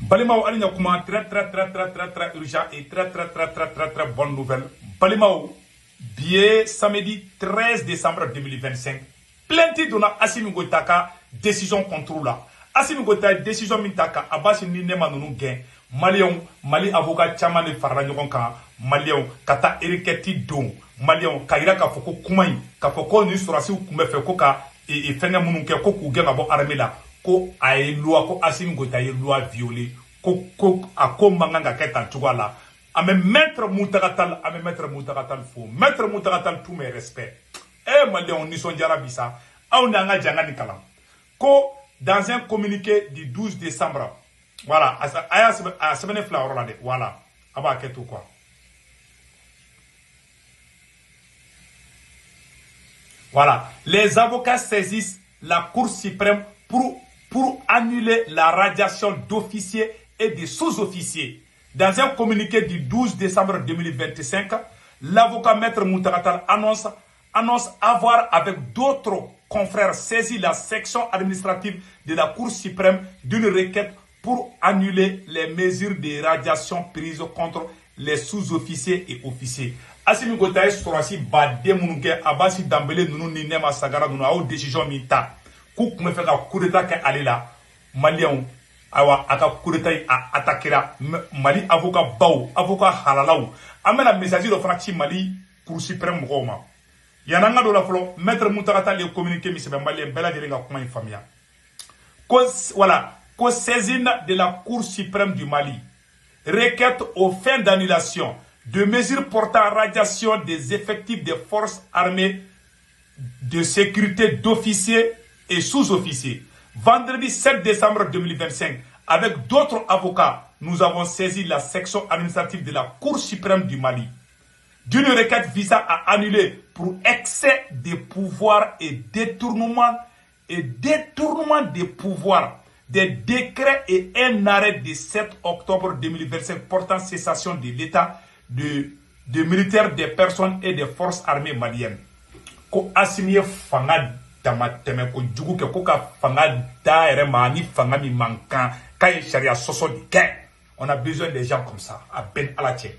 Balimaw hali ɲakuma très très très très très très urgent et très très très très très très bonne nouvelle. Balimaw bi ye samedi 13 décembre 2025. Plainte donna Assimi Goïta ka décision contre la. Assimi Goïta ye décision min ta ka Abbas ni Nema ninnu gɛn. Maliyɛnw, Mali avocat caman de farala ɲɔgɔn kan. Maliyɛnw ka taa requête don. Maliyɛnw ka yira k'a fɔ ko kuma in k'a fɔ ko nin sɔrɔdasiw tun bɛ fɛ ko ka fɛnkɛ minnu kɛ ko k'u gɛn ka bɔ armée la ko a ye loi ko Assimi Goïta ye loi violée ko ko a ko man kan ka kɛ tan cogoya la. An bɛ maître Mountaga Tall, an bɛ maître Mountaga Tall fo. Maître Mountaga Tall, tous mes respects. Eh Maliyɛnw nisɔndiyara bi sa. Aw ni an ka jɛ an ka nin kalan. Ko dans un communiqué du 12 décembre, voilà, a y'a sɛbɛn a sɛbɛnnen filɛ a yɔrɔ la dɛ, voilà, a b'a kɛ to quoi. Voilà, les avocats saisissent la Cour suprême pour annuler la radiation d'officiers et de sous-officiers. Dans un communiqué du 12 décembre 2025, l'avocat maître Mountaga Tall annonce avoir avec d'autres confrères saisi la section administrative de la Cour suprême d'une requête pour annuler les mesures de radiation prises contre les sous-officiers et officiers. Assimi Goïta ye sɔrɔdasi baden minnu kɛ Abbas Danbele ninnu ni Nema Sagara ninnu a y'o décision min ta k'u tun bɛ fɛ ka coup d'état kɛ ale la. Maliyɛnw ayiwa a ka coup d'état in a attaquera Mali avocat baw avocat halalaw. An bɛna message dɔ fana ci Mali Cour suprême mɔgɔw ma. Yan'an ka don la fɔlɔ, maître Mountaga Tall ye communiqué min sɛbɛn Maliyɛn bɛɛ lajɛlen ka kuma in faamuya. Ko voilà, ko saisine de la Cour suprême du Mali, requête aux fins d'annulation de mesures portant radiation des effectifs des forces armées de sécurité d'officiers et sous-officiers. Vendredi 7 décembre 2025, avec d'autres avocats, nous avons saisi la section administrative de la Cour suprême du Mali d'une requête visant à annuler pour excès de pouvoir et détournement des pouvoirs des décrets et un arrêt du 7 octobre 2025 portant cessation de l'état de militaires des personnes et des forces armées maliennes. Ko Assimi ye fanga damatɛmɛ ko jugu kɛ ko ka fanga da yɛrɛ ma ni fanga min man kan k'a ye sariya sɔsɔ de kɛ. On a besoin des gens comme ça. A bɛɛ ni Ala cɛ.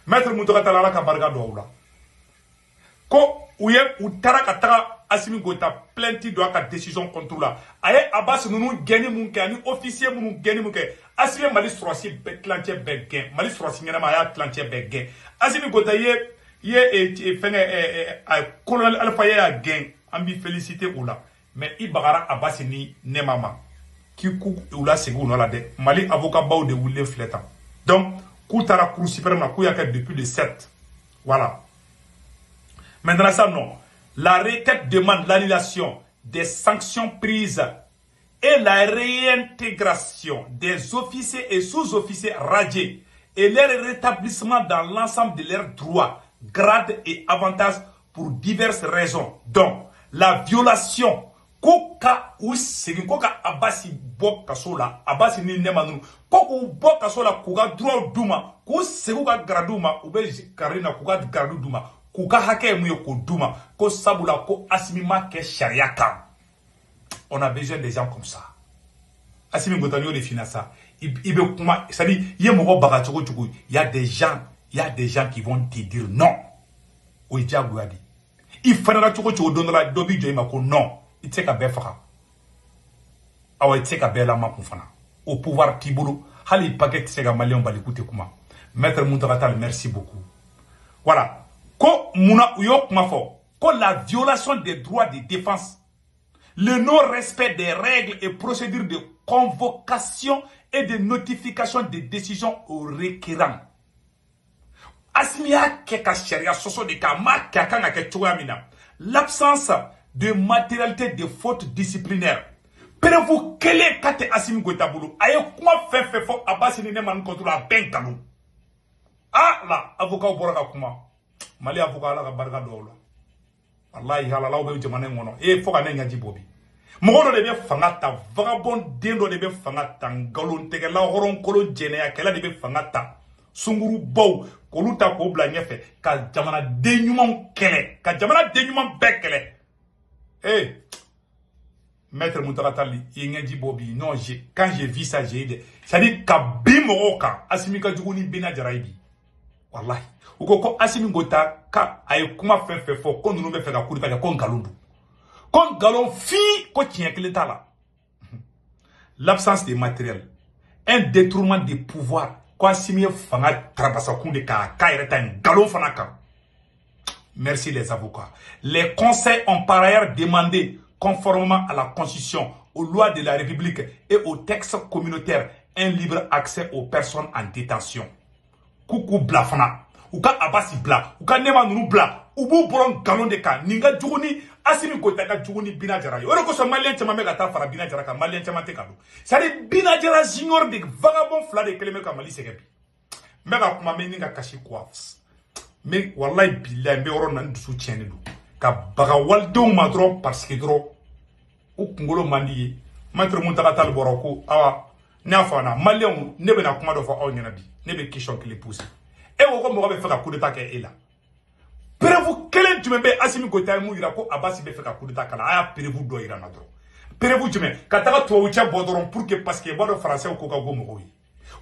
Maître Mountaga Tall Ala ka barika don aw la. Ko u ye u taara ka taga Assimi Goïta plainte don a ka décision contre la. A ye Abbas ninnu gɛnni mun kɛ ani officier minnu gɛnni mun kɛ. Assimi ye Mali sɔrɔdasi bɛɛ tilancɛ bɛɛ gɛn. Mali sɔrɔdasi ɲɛnama a y'a tilancɛ bɛɛ gɛn. Assimi Goïta ye fɛngɛ colonel Alpha y'a gɛn. An b'i féliciter o la. Mais i bagara Abbas ni Nema ma. K'i k'u lasegin u nɔ la dɛ. Mali avocat baw de wulilen filɛ tan. Donc k'u taara Cour suprême na k'u y'a kɛ depuis le 7. Voilà. Maintenant ça non. La requête demande l'annulation des sanctions prises et la réintégration des officiers et sous-officiers radiés et leur rétablissement dans l'ensemble de leurs droits, grades et avantages pour diverses raisons, dont la violation ko ka u segin ko ka Abbas bɔ kaso la, Abbas ni Nema ninnu ko k'u bɔ kaso la k'u ka droit d'u ma, k'u segin u ka grade ma, u bɛ garde na k'u ka grade d'u ma, k'u ka hakɛ ye mun ye k'o d'u ma, ko sabula ko Assimi ma kɛ sariya kan. On a besoin des gens comme ça. Assimi Goïta y'o de f'i ɲɛna sa. I bɛ kuma, c'est-à-dire i ye mɔgɔ baga cogo cogo, il y a des gens, il y a des gens qui vont te dire non. O ye diyagoya de ye. I fana cogo cogo don dɔ la dɔ b'i jɔ i ma ko non, i tɛ se ka bɛɛ faga. Awa i tɛ se ka bɛɛ lamakun fana. O pouvoir t'i bolo, hali paquet tɛ se ka maliyɛnw bali k'u tɛ kuma. Maître Mountaga Tall, merci beaucoup. Voilà. Ko munna u y'o kuma fɔ ko la violation des droits de défense, le non-respect des règles et procédures de convocation et de notification des décisions aux requérants. Assimi y'a kɛ ka sariya sɔsɔ de kɛ, a m'a kɛ a kan ka kɛ cogoya min na. L'absence de matérialité de faute disciplinaire. Preuve kelen ka tɛ Assimi Goïta bolo. A ye kuma fɛn fɛn fɔ Abbas ni Nema ninnu contre a bɛɛ nkalon. Ah la, avocat bɔra ka kuma. Mali avocat Ala ka barika don aw la. Wallahi halalaw bɛ jamana in kɔnɔ. E fo ka ne ɲɛji bɔ bi. Mɔgɔ dɔ de bɛ fanga ta, vagabond den dɔ de bɛ fanga ta, nkalontigɛla hɔrɔnkolon jɛnɛyakɛla de bɛ fanga ta. Sungurubaw k'olu ta k'o bila ɲɛfɛ ka jamanaden ɲumanw kɛlɛ, ka jamanaden ɲuman bɛɛ kɛlɛ. Eh, Maître Mountaga Tall i ɲɛji bɔ bi. Non, quand j'ai vu ça, j'ai eu, c'est-à-dire ka bin mɔgɔw kan. Assimi ka jugu ni Bina Jara ye bi, wallahi. U ko ko Assimi Goïta ka a ye kuma fɛn fɛn fɔ ko ninnu bɛ fɛ ka coup d'état kɛ, ko nkalon don, ko nkalon fin, ko tiɲɛ kelen t'a la. L'absence de matériel, un détournement de pouvoir, ko Assimi ye fanga tarabasakun de k'a k'a yɛrɛ ta nkalon fana kan. Merci les avocats. Les conseils ont par ailleurs demandé, conformément à la Constitution, aux lois de la République et aux textes communautaires, un libre accès aux personnes en détention. K'u bila fana. U ka Abasi bila, u ka Nema ninnu bila, u b'u bɔrɔ nkalon de kan. Nin ka jugu ni Assimi Goïta ka jugu ni Bina Jara ye. O de kosɔn maliyɛn caman bɛ ka taa fara Bina Jara kan, maliyɛn caman tɛ ka don. C'est-à-dire Bina Jara Junior de vagabond fila de kɛlen bɛ ka Mali sɛgɛn bi. N bɛ ka kuma, n bɛ ɲini ka kasi quoi. Mais wallahi billahi, n bɛ yɔrɔ min na, n dusu tiɲɛnen don. Ka baga walidenw ma dɔrɔn parce que dɔrɔn u kunkolo man di ye. Maître Mountaga Tall bɔra ko awa ne y'a fɔ a na maliyɛnw, ne bɛna kuma dɔ fɔ aw ɲɛna bi. Ne bɛ question kelen poser. E ko ko mɔgɔ bɛ fɛ ka coup d'état kɛ e la. Preuve kelen jumɛn bɛ Assimi Goïta ye mun yira ko Abasi bɛ fɛ ka coup d'état k'a la? A y'a preuve dɔ yira n na dɔrɔn. Preuve jumɛn? Ka taga tubabu cɛ bɔ dɔrɔn pour que, parce que i b'a dɔn français ko ka go mɔgɔw ye.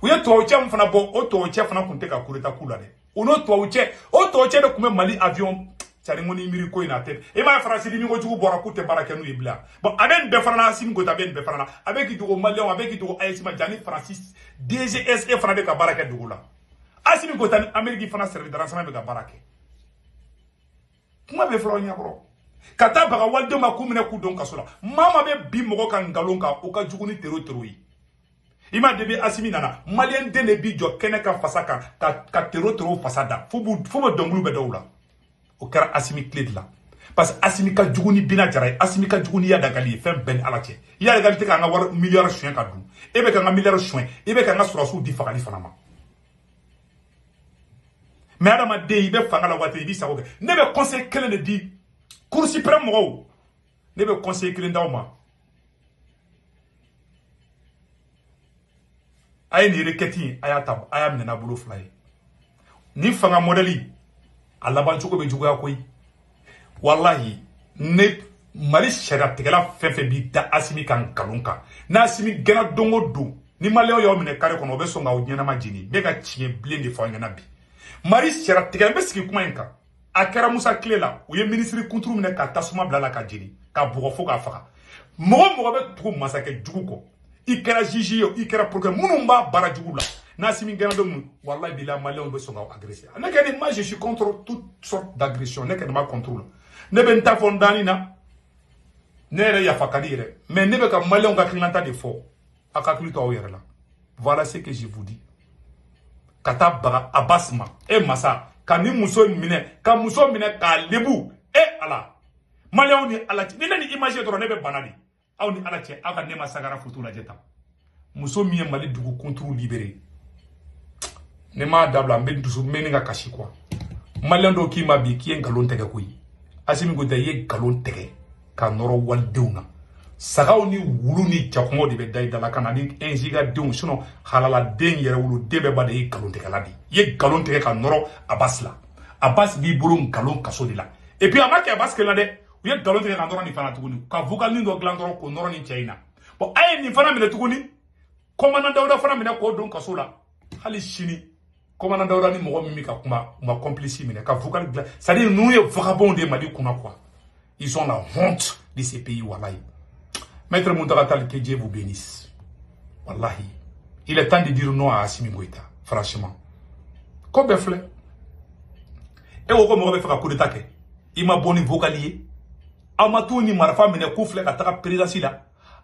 U ye tubabu cɛ min fana bɔ, o tubabu cɛ fana tun tɛ ka coup d'état k'u la dɛ. O n'o tubabu cɛ, o tubabu cɛ de tun bɛ Mali avion. C'est-à-dire n ko ni miiri ko in na a tɛ. E m'a ye Faransi dimi kojugu bɔra k'u tɛ baara kɛ n'u ye bilen. Bon, a bɛ nin bɛɛ fana na, Assimi Goïta bɛ nin bɛɛ fana na. A bɛ k'i dogo maliyɛnw, a bɛ k'i dogo AES ma, jani Faransi DGSE fana bɛ ka baara kɛ dugu la. Assimi Goïta ni Amérique fana service de renseignement bɛ ka baara kɛ. Kuma bɛ fɔlɔ aw ɲɛkɔrɔ. Ka taa baga walidenw ma k'u minɛ k'u don kaso la. Maa maa bɛ bi mɔgɔ ka nkalon kan, o ka jugu ni terro terro ye. I m'a depuis Assimi nana, maliyɛn den de b'i jɔ kɛnɛ kan fasa kan ka terro terro fasa da. Fo bɛ dɔnkiliw bɛ dɔw la. O kɛra Assimi tile de la. Parce que Assimi ka jugu ni Bina Jara ye, Assimi ka jugu ni Iyad Ag Ghali ye, fɛn bɛɛ ni Ala cɛ. Iyad Ag Ghali tɛ k'an ka wari miliyari suɲɛ ka dun. E bɛ k'an ka miliyari suɲɛ, i bɛ k'an ka sɔrɔdasiw di fagali fana ma. Mais adamaden, i bɛ fanga la waati, i b'i sago kɛ. Ne bɛ conseil kelen de di Cour suprême mɔgɔw. Ne bɛ conseil kelen d'aw ma. A ye nin requête in, a y'a ta, a y'a minɛ n'a bolo fila ye. Ni fanga modèle a laban cogo bɛ juguya koyi. Wallahi, ne Mali sariyatigɛla fɛn fɛn b'i da Assimi kan nkalon kan, n'Assimi gɛnna don o don, ni maliyɛnw y'aw minɛ carré kɔnɔ, o bɛ sɔn k'aw ɲɛnama jeni. N bɛ ka tiɲɛ bilen de fɔ aw ɲɛna bi. Mali sariyatigɛ, n bɛ sigi kuma in kan. A kɛra Musa tile la, u ye minisiri kunturu minɛ ka tasuma bila la ka jeni, ka bugɔ fo k'a faga. Mɔgɔ mɔgɔ bɛ tugu masakɛ jugu kɔ, i kɛra juge ye, i kɛra procureur, minnu b'a baara jugu la, n'Assimi gɛnna don min, wallahi bilahi, maliyɛnw bɛ sɔn k'aw agresser. Ne kɔni, moi je suis contre toute sorte d'agression. Ne kɔni ma contre la. Ne bɛ n ta fɔ n dani na. Ne yɛrɛ yafa ka di yɛrɛ. Mais ne bɛ ka maliyɛnw ka hakilinata de fɔ. A ka hakili to aw yɛrɛ la. Voilà ce que je vous dis. Ka taa baga Abbas ma. E masa, ka ni muso minɛ, ka muso minɛ k'a lebu. E Ala. Maliyɛnw ni Ala cɛ. Ni ne ni image dɔrɔn, ne bɛ bana de. Aw ni Ala cɛ, aw ka Nema Sagara photo lajɛ tan. Muso min ye Mali dugu kunturu libéré. Ne m'a dabila, n bɛ dusu, n bɛ ne ka kasi quoi. Maliyɛn dɔw k'i ma bi k'i ye nkalon tigɛ koyi. Assimi Goïta, i ye nkalon tigɛ ka nɔrɔ walidenw na. Sagaw ni wulu ni jakɔngɔw de bɛ da i da la ka na ni NG denw, sinon halaladen yɛrɛ woloden bɛɛ b'a dɔn i ye nkalon tigɛla de ye. I ye nkalon tigɛ ka nɔrɔ Abbas la. Abbas b'i bolo nkalon kaso de la. Et puis a ma kɛ Abbas kelen na dɛ. U ye nkalon tigɛ ka nɔrɔ nin fana tuguni. Ka vocalin dɔ dilan dɔrɔn k'o nɔrɔ nin cɛ in na. Bon, a ye nin fana minɛ tuguni. Commandant Dawuda fana minɛ k'o don kaso la. Hali sini commandant Dawuda ni mɔgɔ min bɛ ka kuma, u ma complice minɛ ka vocal dilan. C'est-à-dire ninnu ye vagabond de Mali kunna quoi. Ils ont la honte de ces pays, wallahi. Maître Mountaga Tall, que Dieu vous bénisse. Wallahi. Il est temps de dire non à Assimi Goïta, franchement. Ko bɛɛ filɛ. E ko ko mɔgɔ bɛ fɛ ka coup d'état kɛ. I ma bɔ ni vocal ye. Aw ma t'u ni marifa minɛ k'u filɛ ka taga présidence la.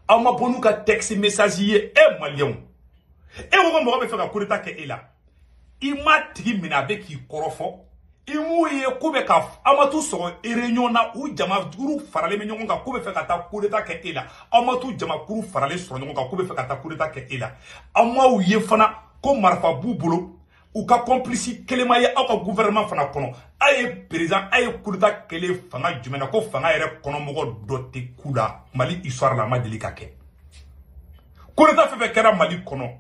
Aw ma bɔ n'u ka texte message ye, e maliyɛnw. E ko ko mɔgɔ bɛ fɛ ka coup d'état kɛ e la. I ma tigi minɛ a bɛ k'i kɔrɔfɔ. I m'u ye k'u bɛ ka, aw ma t'u sɔrɔ réunion na, u jamakuru faralen bɛ ɲɔgɔn kan k'u bɛ fɛ ka taa coup d'état kɛ e la. Aw ma t'u jamakuru faralen sɔrɔ ɲɔgɔn kan k'u bɛ fɛ ka taa coup d'état kɛ e la. Aw m'aw ye fana ko marifa b'u bolo. U ka complice kelen ma ye aw ka gouvernement fana kɔnɔ. A ye président, a ye coup d'état kɛlen fanga jumɛn na ko fanga yɛrɛ kɔnɔmɔgɔ dɔ tɛ ku la. Mali histoire la a ma deli ka kɛ. Coup d'état fɛn fɛn kɛra Mali kɔnɔ,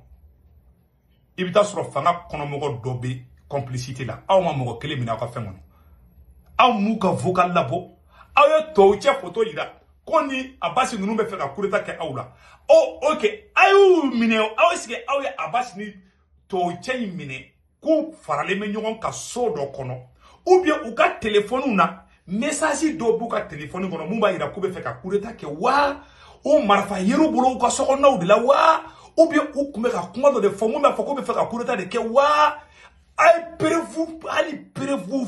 i bɛ taa sɔrɔ fanga kɔnɔmɔgɔ dɔ bɛ complicité la. Aw ma mɔgɔ kelen minɛ aw ka fɛn kɔnɔ. Aw m'u ka vocal labɔ. Aw ye tubabu cɛ photo yira. Ko ni Abbas ninnu bɛ fɛ ka coup d'état kɛ aw la. Oh ok, a y'u minɛ, aw est-ce que aw ye Abbas ni tɔw cɛ in minɛ k'u faralen bɛ ɲɔgɔn kan so dɔ kɔnɔ, ou bien u ka téléphone na message dɔw b'u ka téléphone kɔnɔ mun b'a yira k'u bɛ fɛ ka coup d'état kɛ wa, o marifa yer'u bolo u ka sokɔnɔnaw de la wa, ou bien u tun bɛ ka kuma dɔ de fɔ mun b'a fɔ k'u bɛ fɛ ka coup d'état de kɛ wa? A ye preuve, hali preuve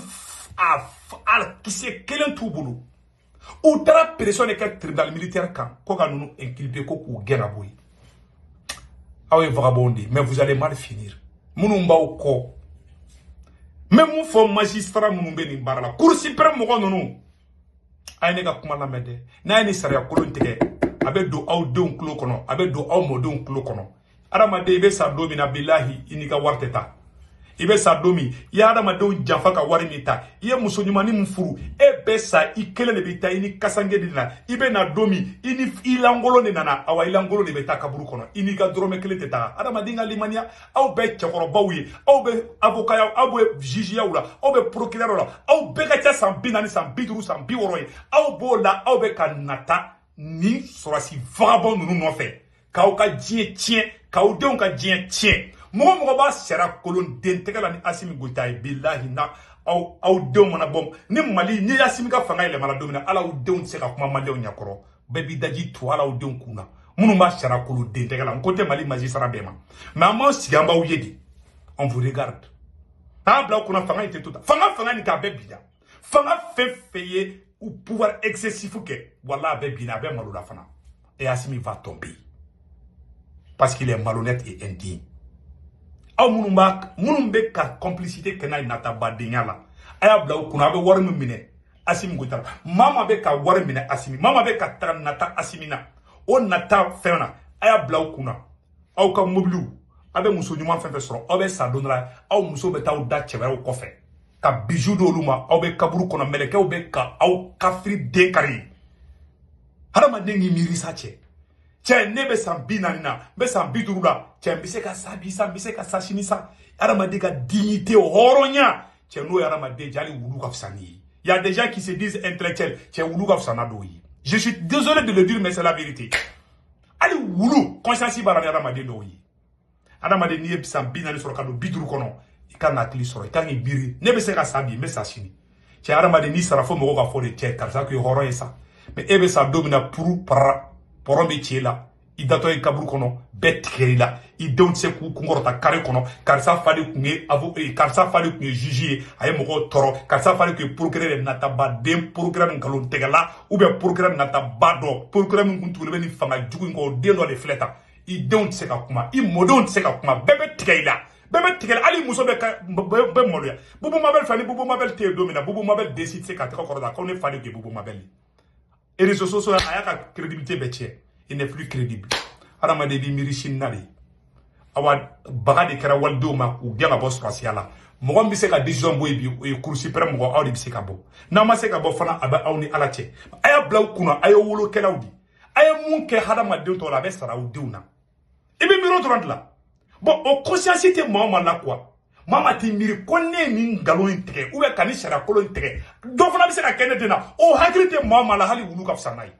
a kisɛ kelen t'u bolo. U taara pression de kɛ tribunal militaire kan ko ka ninnu inculper, ko k'u gɛn ka bɔ yen. Aw ye vagabond de ye, mais vous allez mal finir. Minnu b'aw kɔ, n bɛ mun fɔ magistrat minnu bɛ nin baara la, cour suprême mɔgɔ ninnu, a ye ne ka kuma lamɛn dɛ. N'a ye nin sariya kolon tigɛ, a bɛ don aw denw tulo kɔnɔ, a bɛ don aw mɔdenw tulo kɔnɔ. Adamaden, i bɛ sa don min na, bilahi, i n'i ka wari tɛ taa. I bɛ sa don min, i ye adamadenw janfa ka wari min ta, i ye muso ɲumannin min furu, e bɛ sa, i kelen de bɛ taa, i ni kasange de nana. I bɛ na don min, i ni i lankolon de nana, awa i lankolon de bɛ taa kaburu kɔnɔ, i n'i ka dɔrɔmɛ kelen tɛ taa. Adamaden ka limaniya. Aw bɛɛ cɛkɔrɔbaw ye, aw bɛ avocat, aw bɛ jugeyaw la, aw bɛ procureur la, aw bɛɛ ka ca san 40, san 50, san 60 ye. Aw b'o la, aw bɛ ka nata ni sɔrɔsi vagabond ninnu nɔfɛ k'aw ka diɲɛ tiɲɛ, k'aw denw ka diɲɛ tiɲɛ. Mɔgɔ mɔgɔ b'a sariya kolon den tɛgɛ la ni Assimi Goïta ye, bilahi, na aw denw mana bɔ ni Mali ni Assimi ka fanga yɛlɛmana don min na, ala aw denw tɛ se ka kuma maliyɛnw ɲɛkɔrɔ. Bɛɛ b'i daji tu ala aw denw kun na. Minnu b'a sariya kolon den tɛgɛ la, n ko tɛ Mali magistrat bɛɛ ma, mais an b'aw sigi, an b'aw ye de, on vous regarde. A y'a bila aw kunna, fanga in tɛ to tan. Fanga nin k'a bɛɛ bi la, fanga fɛn fɛn ye u pouvoir excessif kɛ, wala a bɛɛ binna, a bɛɛ malola fana. Et Assimi va tomber parce qu'il est malhonnête et indigne. Aw minnu b'a, minnu bɛ ka complicité kɛ n'a ye natabadenya la, a y'a bila u kunna, a bɛ wari min minɛ Assimi Goïta la, maa maa bɛ ka wari minɛ Assimi, maa maa bɛ ka taga nata Assimi na, o nata fɛn na, a y'a bila u kunna, aw ka mobiliw, a bɛ muso ɲuman fɛn fɛn sɔrɔ, aw bɛ sa don dɔ la, aw muso bɛ taa aw da cɛ wɛrɛw kɔfɛ ka bijou d'olu ma. Aw bɛ kaburu kɔnɔ, mɛlɛkɛw bɛ ka aw kafiri den kari. Hadamaden k'i miiri sa. Cɛ, cɛ, ne bɛ san 40 na, n bɛ san 50 la, cɛ, n bɛ se ka sa bi sa, n bɛ se ka sa sini sa. Hadamaden ka dignité, hɔrɔnya, cɛ, n'o ye hadamaden jɛ, hali wulu ka fisa n'i ye. Il y a des gens qui se disent intellectuels, cɛ, wulu ka fisa n'a dɔw ye. Je suis désolé de le dire, mais c'est la vérité. Hali wulu conscience b'a la ni hadamaden dɔw ye. Hadamaden, n'i ye san 40 sɔrɔ ka don 50 kɔnɔ, i kan ka hakili sɔrɔ, i kan k'i miiri: ne bɛ se ka sa bi, n bɛ sa sini. Cɛ, hadamaden, n'i sara, fo mɔgɔw ka fɔ de: cɛ, karisa k'i hɔrɔn ye sa. Mais e bɛ sa don min na, puru parara, pɔrɔn bɛ ci e la, i datɔ ye kaburu kɔnɔ, bɛɛ tigɛr'i la, i denw tɛ se k'u kunkɔrɔta kare kɔnɔ: karisa fa de tun ye avo, karisa fa de tun ye juge ye, a ye mɔgɔw tɔɔrɔ, karisa fa de tun ye procureur ye, natabaden, procureur nkalontigɛla, ou bien procureur nataba dɔ, procureur min kun tugulen bɛ ni fanga jugu in kɔ, o den dɔ de filɛ tan. I denw tɛ se ka kuma, i mɔdenw tɛ se ka kuma, bɛɛ bɛ tigɛ i la, bɛɛ bɛ tigɛ, hali muso bɛ ka bɛɛ maloya. Bubu Mabel fa ni Bubu Mabel tɛ yen don min na, Bubu Mabel den si tɛ se ka tɛgɛ kɔrɔta ko ne fa de tun ye Bubu Mabel ye. Réseaux sociaux, a y'a ka crédibilité bɛɛ tiɲɛ, il n'est plus crédible. Hadamaden b'i miiri sini na de. Awa, baga de kɛra walidenw ma k'u gɛn ka bɔ sɔrɔsiya la. Mɔgɔ min bɛ se ka décision bɔ yen bi, o ye cour suprême mɔgɔ, aw de bɛ se ka bɔ. N'aw ma se ka bɔ fana, a bɛ aw ni Ala cɛ. A y'a bila aw kunna, a ye wolokɛlaw di, a ye mun kɛ hadamaden tɔw la, a bɛ sara aw denw na. I bɛ miiri o dɔrɔn de la. Bon, o conscience tɛ maa o maa la quoi. Maa maa t'i miiri ko ne ye nin nkalon in tigɛ ou bien ka nin sariya kolon in tigɛ, dɔ fana bɛ se ka kɛ ne den na. O hakili tɛ maa o maa la, hali wulu ka fisa n'a ye.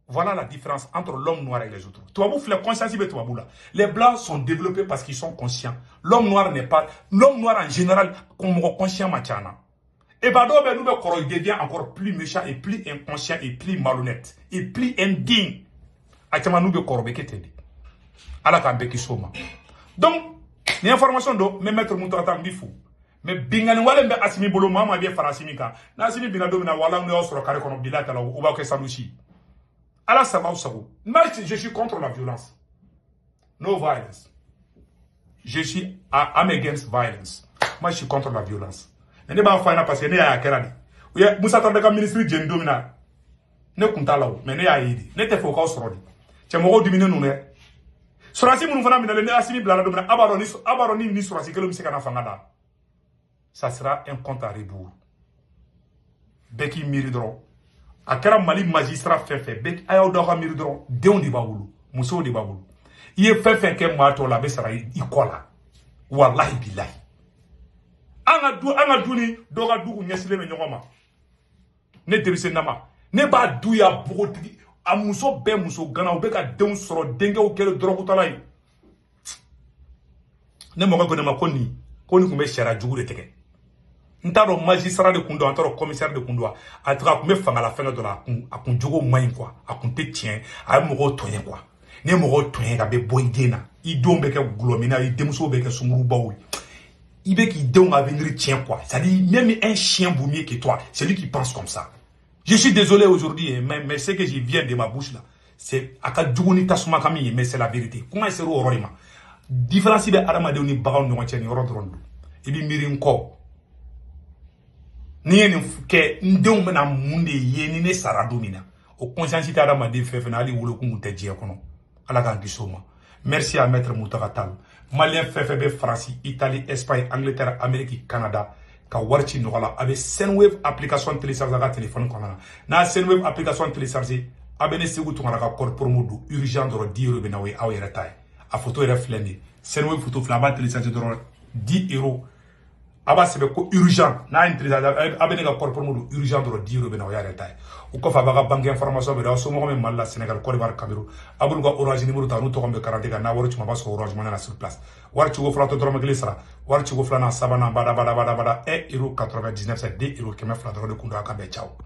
Voilà la différence entre l'homme noir et les autres. Tubabu filɛ, conscience bɛ tubabu la. Les blancs sont développés parce qu'ils sont conscients. L'homme noir n'est pas, l'homme noir en général, ko mɔgɔ conscient ma ca na. Et bah dɔw bɛ n'u bɛ kɔrɔ, il devient encore plus méchant et plus inconscient et plus malhonnête et plus indigne. A caman n'u bɛ kɔrɔ, bɛ kɛ ten de. Ala k'an bɛɛ kisi o ma. Donc, ni information don, n bɛ maître Muntaka n b'i fo. Mais bingani wale bɛ Assimi bolo, maa maa bɛ fara Assimi kan. N'Assimi binna don min na, wala n'u y'aw sɔrɔ carré kɔnɔ, bilahi tala, u b'aw kɛ sandwich. Ala sabaw sago. Moi, je suis contre la violence. No violence. Je suis, I'm against violence. Moi, je suis contre la violence. Mais ne b'a fɔ a ɲɛna parce que ne y'a ye a kɛra de. U ye Musa Traoré ka ministre jeni don min na, ne kun t'a la o, mais ne y'a ye de. Ne tɛ fɛ o k'aw sɔrɔ de. Cɛ, mɔgɔw diminen don dɛ. Sɔrɔdasi minnu fana minɛlen ni Assimi bilala don min na, a b'a dɔn ni sɔrɔdasi kelen bɛ se ka na fanga la. Ça sera un compte à rebours. Bɛɛ k'i miiri dɔrɔn. A kɛra Mali magistrat fɛn fɛn bɛɛ, a y'aw da aw ka miiri dɔrɔn, denw de b'a bolo, musow de b'a bolo. I ye fɛn fɛn kɛ maa tɔw la, a bɛ sara i kɔ la. Walahi bilahi. An ka du ni dɔw ka du ɲɛsilen bɛ ɲɔgɔn ma. Ne denmisɛnnin nama. Ne b'a du ya bogotigi a muso bɛɛ muso gana u bɛ ka denw sɔrɔ denkɛw kɛlen dɔrɔgutala ye. Ne mɔgɔ ko ne ma ko nin ko nin tun bɛ sariya jugu de tigɛ. N t'a dɔn magistrat de kun don, an t'a dɔn commissaire de kun don. A tun a kun bɛ fanga la fɛngɛ dɔ la, a kun jogo man ɲi quoi, a kun tɛ tiɲɛ, a ye mɔgɔw tɔɲɛ quoi. Ni ye mɔgɔw tɔɲɛ ka bɛ bɔ i den na, i denw bɛ kɛ gulɔmina, i denmusow bɛ kɛ sungurubaw ye, i bɛ k'i denw ka avenir tiɲɛ quoi. C'est à dire, même un chien vaut mieux que toi, c'est lui qui pense comme ça. Je suis désolé aujourd'hui, mais ce que je viens de ma bouche là, c'est a ka jugu ni tasuma ka min ye, mais c'est la vérité. Kuma sera o yɔrɔ de ma. Différence bɛ adamadenw ni baganw ni ɲɔgɔn cɛ nin yɔrɔ dɔrɔn don. I bɛ miiri n kɔ, ni ye nin kɛ, n denw bɛna mun de ye ni ne sara don min na? O conscience tɛ adamaden fɛn fɛn na, hali wolokun kun tɛ diɲɛ kɔnɔ. Ala k'an kisi o ma. Merci à maître Moutaga Tall. Malien fɛn fɛn bɛ Faransi, Italie, Espagne, Angleterre, Amérique, Canada, ka wari ci nɔgɔ la, a bɛ Sendwave application télécharger a ka téléphone kɔnɔ na. N'a Sendwave application télécharger, a bɛ ne Segu Tunkara ka code promo don urgent dɔrɔn, 10 euros bɛ na, o ye aw yɛrɛ ta ye. A photo yɛrɛ filɛ nin ye, Sendwave photo filɛ. A b'a télécharger dɔrɔn, 10 euros, a b'a sɛbɛn ko urgent. N'a ye télécharger, a bɛ ne ka code promo don urgent dɔrɔn, 10 euros bɛ na, o y'a yɛrɛ ta ye. O kɔfɛ, a b'a ka banque information bɛ aw somɔgɔ min Mali la, Sénégal, Côte d'Ivoire, Cameroun, a b'olu ka Orange numéro ta, n'u tɔgɔ bɛ carte kan n'a wari ci ma, a b'a sɔrɔ Orange Money na sur place. Wari ciko fɔlɔ tɛ dɔrɔmɛ kelen sara, wari ciko filanan, sabanan, bada bada bada bada, 1 euro 99, c'est 2 euros, 200 dɔrɔn de kun don. A ka bɛn, ciao.